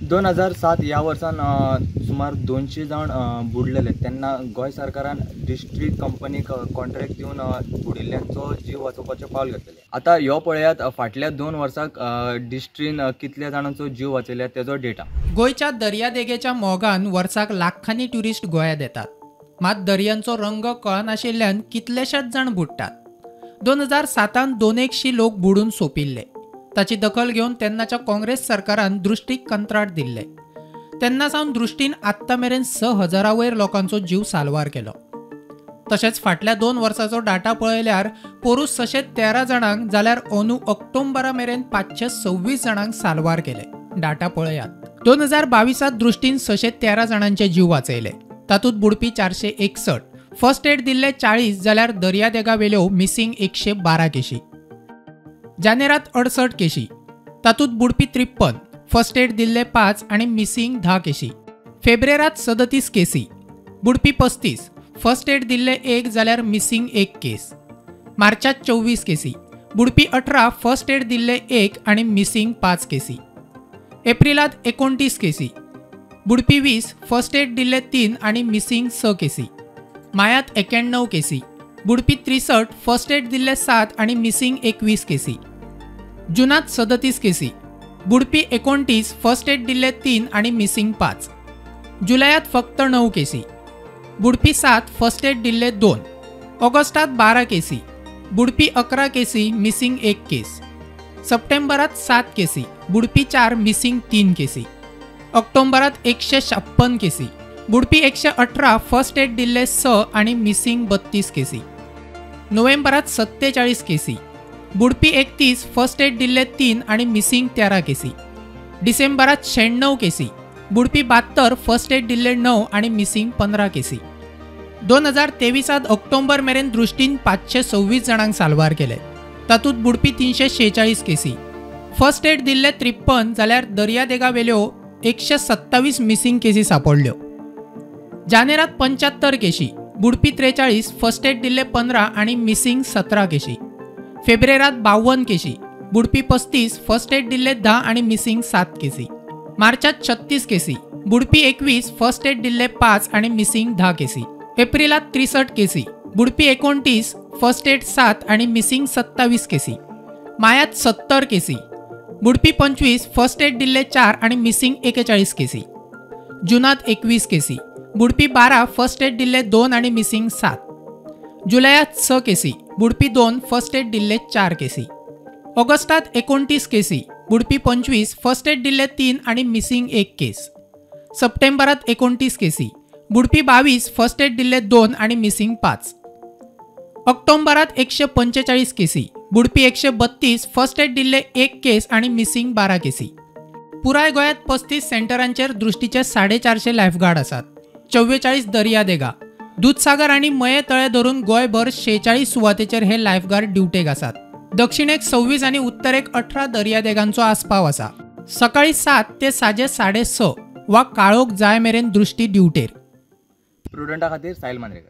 2007 ह्या वर्सान सुमार 200 जाण बुडलेले. तेन्ना गोंय सरकारान डिस्ट्रीक्ट कंपनीक कॉन्ट्रॅक्ट दिवन बुडिल्ल्यांचो जीव वाचोवपाचें पावल घेतलेलें. आतां ह्यो पळयात फाटल्या 2 वर्साक डिस्ट्रीन कितल्या जाणांचो जीव वाचयला तेजो डेटा. गोंयच्या दर्यादेगेच्या मोगान वर्साक लाखांनी ट्युरिस्ट गोंयांत येतात. मात दर्यांचो रंग कळनाशिल्ल्यान कितलेशेच जाण बुडटात. 2007 200 लोक बुडून सोंपिल्ले. ताची दखल घेवन तेन्नाच्या काँग्रेस सरकारान दृश्टीक कंत्राट दिल्ले. तेन्ना सावन दृश्टीन आत्तां मेरेन 6000 वयर लोकांचो जीव साल्वार केलो. तशेंच फाटल्या 2 वर्साचो डाटा पळयल्यार पोरूं 613 जाणांक जाल्यार अंदू ऑक्टोबरा मेरेन 526 जाणांक साल्वार केले. डाटा पळयात. 2022 दृश्टीन 613 जाणांचे जीव वाचयले. तातूंत बुडपी 461, फर्स्ट एड दिल्ले 40 जाल्यार दर्यादेगावेल्यो मिसिंग 112 केशी. जानेरात 68 केशी, तातूंत बुडपी 53, फर्स्ट एड दिल्ले 5 आनी मिसिंग 10 केशी. फेब्रेरात 37 केसी, बुडपी 35, फर्स्ट एड दिल्ले 1 जाल्यार मिसिंग 1 केस. मार्चात 24 केसी, बुडपी 18, फर्स्ट एड दिल्ले 1 आनी मिसिंग 5 केसी. एप्रिलात 29 केसी, बुडपी 20, फर्स्ट एड दिल्ले 3 आनी मिसिंग 6 केसी. मायात 91 केसी, बुडपी 63, फर्स्ट एड दिल्ले 7 आनी मिसिंग 21 केसी. जुनात 37 केसी, बुडपी 29, फर्स्ट एड दिल्ले 3 आनी मिसिंग 5. जुलयात फक्त 9 केसी, बुडपी 7, फर्स्ट एड दिल्ले 2. ऑगस्टात 12 केसी, बुडपी 11 केसी, मिसिंग 1 केस. सप्टेंबरात 7 केसी, बुडपी 4, मिसिंग 3 केसी. ऑक्टोबरात 156 केसी, बुडपी 118, फर्स्ट एड दिल्ले 6 आनी मिसिंग 32 केसी. नोव्हेंबरात 47 केसी, बुडपी 31, फर्स्ट एड दिल्ले 3 आनी मिसिंग 13 केसी. डिसेंबरात 96 केसी, बुडपी 72, फर्स्ट एड दिल्ले 9 आनी मिसिंग 15 केसी. 2023 ऑक्टोबर मेरेन दृश्टीन 526 जाणांक साल्वार केले. तातूंत बुडपी 346 केसी, फर्स्ट एड दिल्ले 53 जाल्यार दर्यादेगावेल्यो 127 मिसिंग केसी सापडल्यो. जानेरात 75 केशी, बुडपी 43, फर्स्ट एड दिल्ले 15 आनी मिसिंग 17 केशी. फेब्रेरात 52 केशी, बुडपी 35, फर्स्ट एड दिल्ले 10 आनी मिसिंग 7 केसी. मार्चात 36 केसी, बुडपी 21, फर्स्ट एड दिल्ले 5 आनी मिसिंग 10 केसी. एप्रिलात 63 केसी, बुडपी 29, फर्स्ट एड 7 आनी मिसिंग 27 केसी. मायात 70 केसी, बुडपी 25, फर्स्ट एड दिल्ले 4 आनी मिसिंग 41 केसी. जुनात 21 केसी, बुडपी 12, फर्स्ट एड दिल्ले 2 आनी मिसिंग 7. जुलयात 6 केसी, बुडपी 2, फर्स्ट एड दिल्ले 4 केसी. ऑगस्टात 29 केसी, बुडपी 25, फर्स्ट एड दिल्ले 3 आनी मिसिंग 1 केस. सप्टेंबरात 29 केसी, बुडपी 22, फर्स्ट एड दिल्ले 2 आनी मिसिंग 5. ऑक्टोबरात 145 केसी, बुडपी 132, फर्स्ट एड दिल्ले 1 केस आनी मिसिंग 12 केसी. पुराय गोंयांत 35 सेंटरांचेर दृश्टीचे 450 लायफगार्ड आसात. 44 दर्यादेगा, दुदसागर आनी मये तळे धरून गोंयभर 46 सुवातेचेर हे लायफगार्ड ड्युटेक आसात. दक्षिणेक 26 आनी उत्तरेक 18 दर्यादेगांचो आस्पाव आसा. सकाळी 7 ते साजे 6:30 वा काळोख जाय मेरेन दृश्टी ड्युटेर. प्रुडंटा खातीर साहिल मांद्रेकर.